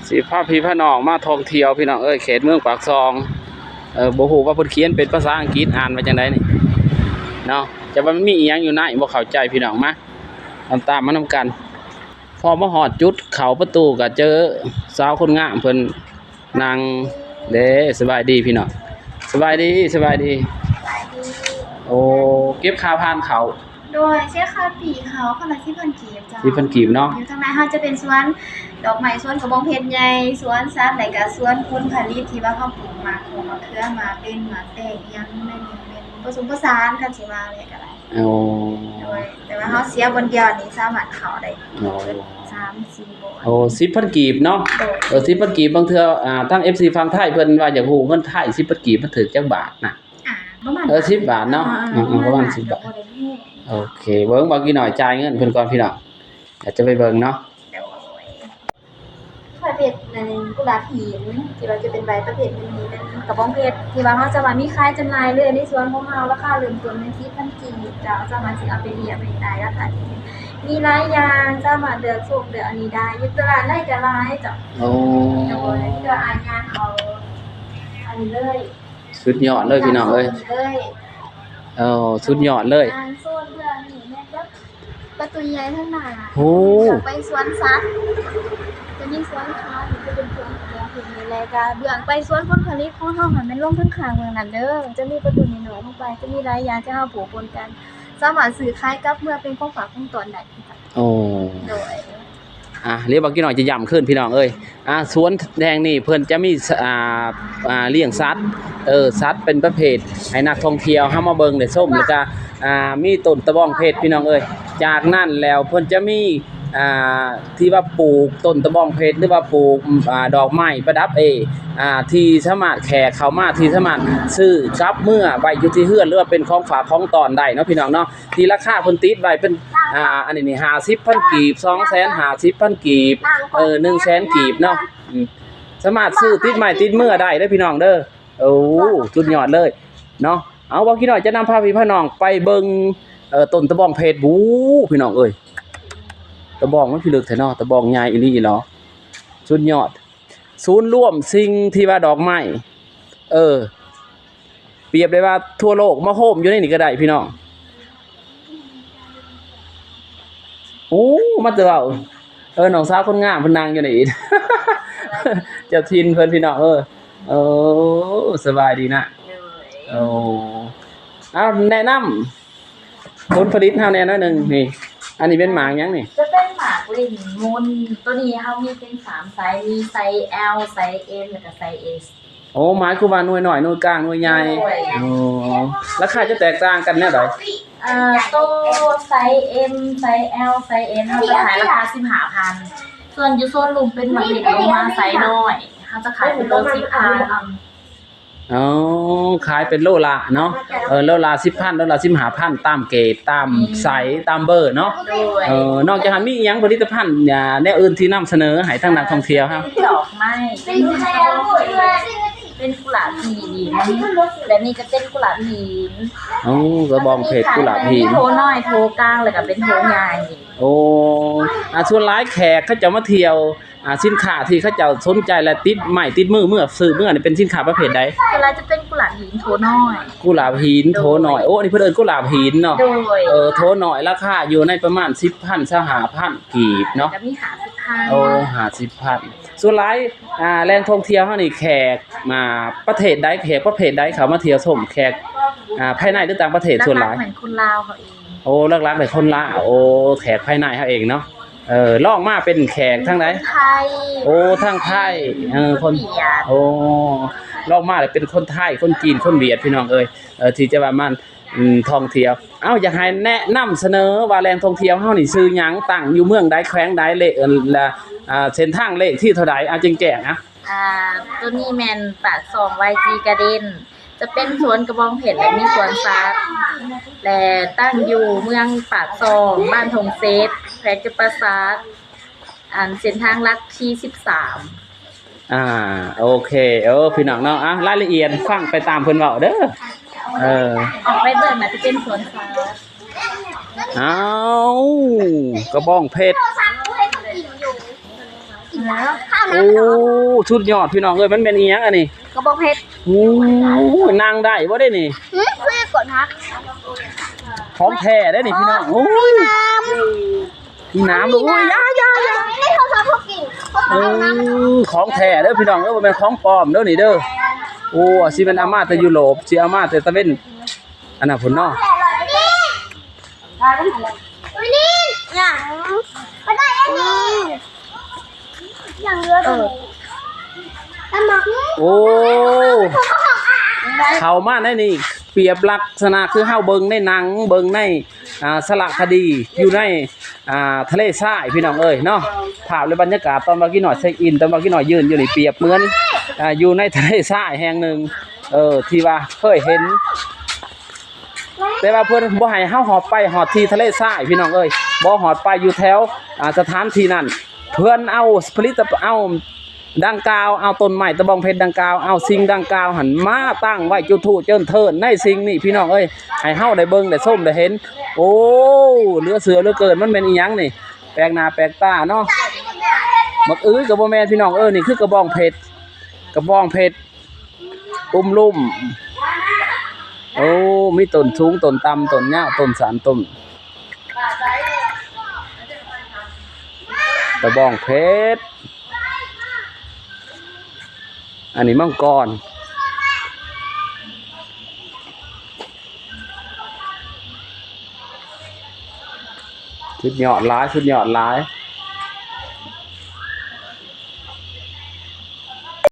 ຊິພາພີ່ພານ້ອງມາທ່ອງທ່ຽວ ພີ່ນ້ອງເອີຍ ເຂດເມືອງປາກຊ່ອງ. ເອີ ບໍ່ຮູ້ວ່າເພິ່ນຂຽນເປັນພາສາອັງກິດ ອ່ານວ່າຈັ່ງໃດນີ້ເນາະ. ຈະວ່າມັນມີອີ່ຫຍັງຢູ່ໃນ ບໍ່ເຂົ້າໃຈ ພີ່ນ້ອງ ມາ ຕາມ ຕາມມານຳກັນ. ພໍມາຮອດຈຸດເຂົ້າປະຕູ ກໍເຈີສາວຄົນງາມເພິ່ນ ນັ່ງເດ້. ສະບາຍດີພີ່ນ້ອງ ສະບາຍດີ ສະບາຍດີ. ໂອ້ ເກັບຄ່າຜ່ານເຂົ້າ. ໂດຍ ເສຍຄ່າປີ້ເຂົ້າຄົນລະສິບພັນກີບເຈົ້າ. ສິບພັນກີບເນາະ. ຢູ່ທາງໃນເຮົາຈະເປັນສວນດອກໄມ້ ສວນກະບອງເພັດໃຫຍ່ ສວນສັດ ແລະກະສວນຜົນຜະລິດທີ່ວ່າເຮົາປູກໝາກ ໝາກເຂືອ ໝາກເບັນ ໝາກແຕງ ອີ່ຫຍັງໃນນີ້ ແມ່ນປະສົມປະສານ ຄັນຊິວ່າແລ້ວກະໄດ້. ໂອ້ ໂດຍ ແຕ່ວ່າເຮົາເສຍບ່ອນດຽວນີ້ສາມາດເຂົ້າໄດ້ ໂອ້ ສາມສີ່ບ່ອນ. ໂອ້ ສິບພັນກີບເນາະ. ໂດຍ ເອີ ສິບພັນກີບ ບາງເທື່ອ ອ່າ ທາງເອັຟຊີຝັ່ງໄທເພິ່ນວ່າຢາກຮູ້ເງິນໄທ ສິບພັນກີບມັນຖືກຈັກບາດນະ? ອ່າ ປະມານ ເອີ ສິບບາດເນາະ. ອ່າ ອ່າ ອ່າ ປະມານສິບບາດ. ໂອເຄ ເບິ່ງວ່າກີ້ໜ້ອຍຈ່າຍເງິນເພິ່ນກ່ອນ ພີ່ນ້ອງ ດຽວຈະໄປເບິ່ງເນາະ. ໂດຍ ປະເພດນັ້ນ ກຸຫຼາບຫີນ ທີ່ວ່າຈະເປັນໃບປະເພດນີ້ ແມ່ນກະບອງເພັດ ທີ່ວ່າເຮົາສາມາດມີຂາຍຈຳໜ່າຍເລີຍໃນສວນຂອງເຮົາ. ລາຄາເລີ່ມຕົ້ນແມ່ນສິບພັນກີບເຈົ້າ. ສາມາດຊິເອົາໄປລ້ຽງໄປຂາຍລາຄາດີ ມີຫຼາຍຢ່າງ ສາມາດເລືອກຊົມເລືອກອັນນີ້ໄດ້ ຢູ່ຕະຫຼາດໃດກະຫຼາຍເຈົ້າ. ໂອ້ ໂດຍ ເພື່ອອາຍາງເອົາອັນນີ້ເລີຍ. ສຸດຍອດເລີຍ ພີ່ນ້ອງເອີຍ. ໂອ້ ສຸດຍອດເລີຍ. ໂຊນເບື້ອງນີ້ແມ່ນແບບປະຕູໃຫຍ່ທາງໜ້າ. ໂອ້ ເບື້ອງໄປສວນສັດ ຈະມີສວນສັດ ຈະເປັນສວນຂອງເພິ່ນນີ້ ແລະກະເບື້ອງໄປສວນຜົນຜະລິດຂອງເຮົາຫັ້ນ ແມ່ນລົງທາງຂ້າງເບື້ອງນັ້ນເດີ. ຈະມີປະຕູນ້ອຍໆລົງໄປ ຈະມີຫຼາຍຢ່າງທີ່ເຮົາປູກປົນກັນ ສາມາດຊື້ຂາຍກັບເມືອເປັນຂອງຝາກຂອງຕ້ອນໄດ້ຄືກັນ. ໂອ້ ໂດຍ ອ່າ ດຽວບັກກີ້ນ້ອຍຈະຢ້ຳຄືນ ພີ່ນ້ອງເອີຍ. ອ່າ ສວນແຫ່ງນີ້ເພິ່ນຈະມີ ອ່າ ອ່າ ລ້ຽງສັດ ເອີ ສັດເປັນປະເພດໃຫ້ນັກທ່ອງທ່ຽວເຮົາມາເບິ່ງໄດ້ຊົມ ແລ້ວກະ ອ່າ ມີຕົ້ນຕະບອງເພັດ ພີ່ນ້ອງເອີຍ. ຈາກນັ້ນແລ້ວເພິ່ນຈະມີ ອ່າ ທີ່ວ່າປູກຕົ້ນຕະບອງເພັດ ຫຼືວ່າປູກ ອ່າ ດອກໄມ້ປະດັບເອ ອ່າ ທີ່ສາມາດແຂກເຂົ້າມາ ທີ່ສາມາດຊື້ກັບເມືອໄວ້ຢູ່ທີ່ເຮືອນ ຫຼືວ່າເປັນຂອງຝາກຂອງຕ້ອນໄດ້ເນາະ ພີ່ນ້ອງເນາະ. ທີ່ລາຄາເພິ່ນຕິດໄວ້ເປັນ ອ່າ ອັນນີ້ນີ້ ຫ້າສິບພັນກີບ ສອງແສນຫ້າສິບພັນກີບ ເອີ ໜຶ່ງແສນກີບເນາະ. ອືມ ສາມາດຊື້ຕິດໄມ້ຕິດເມືອໄດ້ເດີ ພີ່ນ້ອງເດີ. ໂອ້ ສຸດຍອດເລີຍເນາະ. ເອົາ ເວົ້າກີ້ນ້ອຍຈະນຳພາພີ່ພານ້ອງໄປເບິ່ງ ເອີ ຕົ້ນຕະບອງເພັດ. ໂອ້ ພີ່ນ້ອງເອີຍ ຕະບອງມັນພິລຶກແທ້ເນາະ ຕະບອງໃຫຍ່ອີ່ຫຼີເນາະ. ສຸດຍອດ ສູນລວມສິ່ງທີ່ວ່າດອກໄມ້ ເອີ ປຽບໄດ້ວ່າທົ່ວໂລກມາໂຮມຢູ່ໃນນີ້ກໍໄດ້ ພີ່ນ້ອງ. ໂອ້ ມາແຕ່ເວົ້າ ເອີ ນ້ອງສາວຄົນງາມເພິ່ນນັ່ງຢູ່ນີ້ ເຈົ້າຖິ່ນເພິ່ນ ພີ່ນ້ອງເອີຍ. ໂອ້ ສະບາຍດີນະ. ໂດຍ ໂອ້ ເອົາ ແນະນຳ ຜົນຜະລິດເຮົາແດ່ໜ້ອຍໜຶ່ງນີ້. ອັນນີ້ເປັນໝາກຫຍັງນີ້? ຈະເປັນໝາກເລັ່ນມຸນ. ໂຕນີ້ເຮົາມີເປັນສາມໄຊ ມີໄຊແອລ ໄຊເອັມ ແລ້ວກະໄຊເອສ. ໂອ້ ໝາຍຄວາມວ່າໜ່ວຍນ້ອຍ ໜ່ວຍກາງ ໜ່ວຍໃຫຍ່. ໂດຍ ໂອ້ ລາຄາຈະແຕກຕ່າງກັນແນວໃດ? ເອີ ໂຕໄຊເອັມ ໄຊແອລ ໄຊເອັມ ເຮົາຈະຂາຍລາຄາສິບຫ້າພັນ. ສ່ວນຢູ່ໂຊນລຸ່ມເປັນໝາກເລັ່ນລົງມາໄຊນ້ອຍ ເຮົາຈະຂາຍເປັນໂລສິບພັນ. ອໍ ຂາຍເປັນໂລລະເນາະ. ເອີ ໂລລະສິບພັນ ໂລລະສິບຫ້າພັນ ຕາມເກດ ຕາມໄຊ ຕາມເບີເນາະ. ໂດຍ ເອີ ນອກຈາກຫັ້ນມີອີ່ຫຍັງ ຜະລິດຕະພັນ ອາ ແນວອື່ນທີ່ນຳສະເໜີໃຫ້ທາງນັກທ່ອງທ່ຽວເຮົາ? ດອກໄມ້ ເປັນ ເປັນກຸຫຼາບຫີນ ແບບນີ້ກະເປັນກຸຫຼາບຫີນ. ໂອ້ ກະບອງເພັດ ກຸຫຼາບຫີນ ໂທນ້ອຍ ໂທກາງ ແລ້ວກະເປັນໂທໃຫຍ່. ໂອ້ ອາ ສ່ວນຫຼາຍແຂກເຂົາເຈົ້າມາທ່ຽວ ອາ ສິນຄ້າທີ່ເຂົາເຈົ້າສົນໃຈ ແລະ ຕິດໄມ້ຕິດມືເມືອ ຊື້ເມືອນີ້ເປັນສິນຄ້າປະເພດໃດ? ສ່ວນຫຼາຍຈະເປັນກຸຫຼາບຫີນໂທນ້ອຍ. ກຸຫຼາບຫີນໂທນ້ອຍ. ໂດຍ ໂອ້ ອັນນີ້ເພິ່ນເອີ້ນກຸຫຼາບຫີນເນາະ. ໂດຍ ເອີ ໂທນ້ອຍລາຄາຢູ່ໃນປະມານສິບພັນ ຊາວຫ້າພັນກີບເນາະ. ກະມີຫ້າສິບພັນ. ໂອ້ ຫ້າສິບພັນ. ສ່ວນຫຼາຍ ອາ ແຫຼ່ງທ່ອງທ່ຽວເຮົານີ້ແຂກ ອາ ປະເທດໃດ ແຂກປະເພດໃດເຂົ້າມາທ່ຽວຊົມ? ແຂກ ອາ ພາຍໃນ ຫຼື ຕ່າງປະເທດ? ສ່ວນຫຼາຍ ຫຼັກໆແມ່ນຄົນລາວເຮົາເອງ. ໂອ້ ຫຼັກໆແມ່ນຄົນລາວ. ໂອ້ ແຂກພາຍໃນເຮົາເອງເນາະ. ເອີ ລອງມາເປັນແຂກທາງໃດ? ຄົນໄທ. ໂອ້ ທາງໄທ. ເອີ ຄົນ ຄົນຫວຽດ. ໂອ້ ລອງມາແລ້ວເປັນຄົນໄທ ຄົນຈີນ ຄົນຫວຽດ ພີ່ນ້ອງເອີຍ. ເອີ ທີ່ຈະວ່າມາ ອືມ ທ່ອງທ່ຽວ. ເອົ້າ ຢາກໃຫ້ແນະນຳສະເໜີວ່າແຫຼ່ງທ່ອງທ່ຽວເຮົານີ້ຊື່ຫຍັງ? ຕັ້ງຢູ່ເມືອງໃດ? ແຂວງໃດ? ເລກ ເອີ ລະ ອ່າ ເສັ້ນທາງເລກທີ່ເທົ່າໃດ? ເອົາແຈ້ງໆ ອະ. ອ່າ ໂຕນີ້ແມ່ນປາກຊ່ອງ ວາຍຈີ ກາເດັນ ຈະເປັນສວນກະບອງເພັດ ແລະ ມີສວນສັດ ແລະ ຕັ້ງຢູ່ເມືອງປາກຊ່ອງ ບ້ານທົ່ງເສດ ແຂວງຈຳປາສັກ ອັນເສັ້ນທາງຫຼັກທີສິບສາມ. ອ່າ ໂອເຄ ເອີ ພີ່ນ້ອງເນາະ ອ່ະ ລາຍລະອຽດຟັງໄປຕາມເພິ່ນເວົ້າເດີ. ເອີ ອອກໄປເບິ່ງ ໜ້າຈະເປັນສວນສາ. ອ້າວ ກະບອງເພັດ. ໂອ້ ສຸດຍອດພີ່ນ້ອງເອີຍ ມັນແມ່ນອີ່ຫຍັງອັນນີ້? ກະບອງເພັດ. ໂອ້ ນັ່ງໄດ້ບໍ່ເດ້ນີ້? ຫື ຄືກົດຮັກ. ຂອງແທ້ເດ້ນີ້ພີ່ນ້ອງ. ໂອ້ຍ ມີນ້ຳ ມີນ້ຳດ້ວຍ. ໂອ້ຍ ຢ່າ ຢ່າ ຢ່າ ໃນໂທລະສັບເຮົາກິນ. ເອີ ຂອງແທ້ເດີພີ່ນ້ອງເອີຍ ບໍ່ແມ່ນຂອງປອມເດີນີ້ເດີ. ໂອ້ ຊິແມ່ນເອົາມາແຕ່ຢູໂຣບ ຊິເອົາມາແຕ່ຕາເວັນ ອັນນັ້ນພຸ້ນເນາະ. ໂອ້ ເຂົ້າມາໃນນີ້ ປຽບລັກສະນະຄືເຮົາເບິ່ງໃນໜັງ ເບິ່ງໃນ ອ່າ ສາລະຄະດີ ຢູ່ໃນ ອ່າ ທະເລຊາຍ ພີ່ນ້ອງເອີຍເນາະ. ພາບ ແລະ ບັນຍາກາດຕອນວ່າກີ້ນ້ອຍເຊັກອິນ ຕອນວ່າກີ້ນ້ອຍຢືນຢູ່ນີ້ ປຽບເໝືອນ ອ່າ ຢູ່ໃນທະເລຊາຍແຫ່ງໜຶ່ງ ເອີ ທີ່ວ່າເຄີຍເຫັນ ແຕ່ວ່າເພິ່ນບໍ່ໃຫ້ເຮົາຮອດໄປ ຮອດທີ່ທະເລຊາຍ ພີ່ນ້ອງເອີຍ ບໍ່ຮອດໄປ ຢູ່ແຖວ ອ່າ ສະຖານທີ່ນັ້ນ. ເພິ່ນເອົາຜະລິດຕະ ເອົາ ດັ່ງກ່າວ ເອົາຕົ້ນໄມ້ຕະບອງເພັດດັ່ງກ່າວ ເອົາສິ່ງດັ່ງກ່າວຫັ້ນມາຕັ້ງໄວ້ຈຸດຖູບເຈິນເທີນໃນສິ່ງນີ້ ພີ່ນ້ອງເອີຍ ໃຫ້ເຮົາໄດ້ເບິ່ງໄດ້ຊົມໄດ້ເຫັນ. ໂອ້ ເຫຼືອເຊື່ອເຫຼືອເກີນ ມັນແມ່ນອີ່ຫຍັງນີ້? ແປກໜ້າແປກຕາເນາະ. ບັກອຶກະບໍ່ແມ່ນ ພີ່ນ້ອງເອີຍ ນີ້ຄືກະບອງເພັດ ກະບອງເພັດ ອຸມລຸ່ມ. ໂອ້ ມີຕົ້ນສູງ ຕົ້ນຕ່ຳ ຕົ້ນຍາວ ຕົ້ນສັ້ນ ຕົ້ນ ກະບອງເພັດ. ອັນນີ້ມັງກອນ ສຸດຍອດຫຼາຍ ສຸດຍອດຫຼາຍ.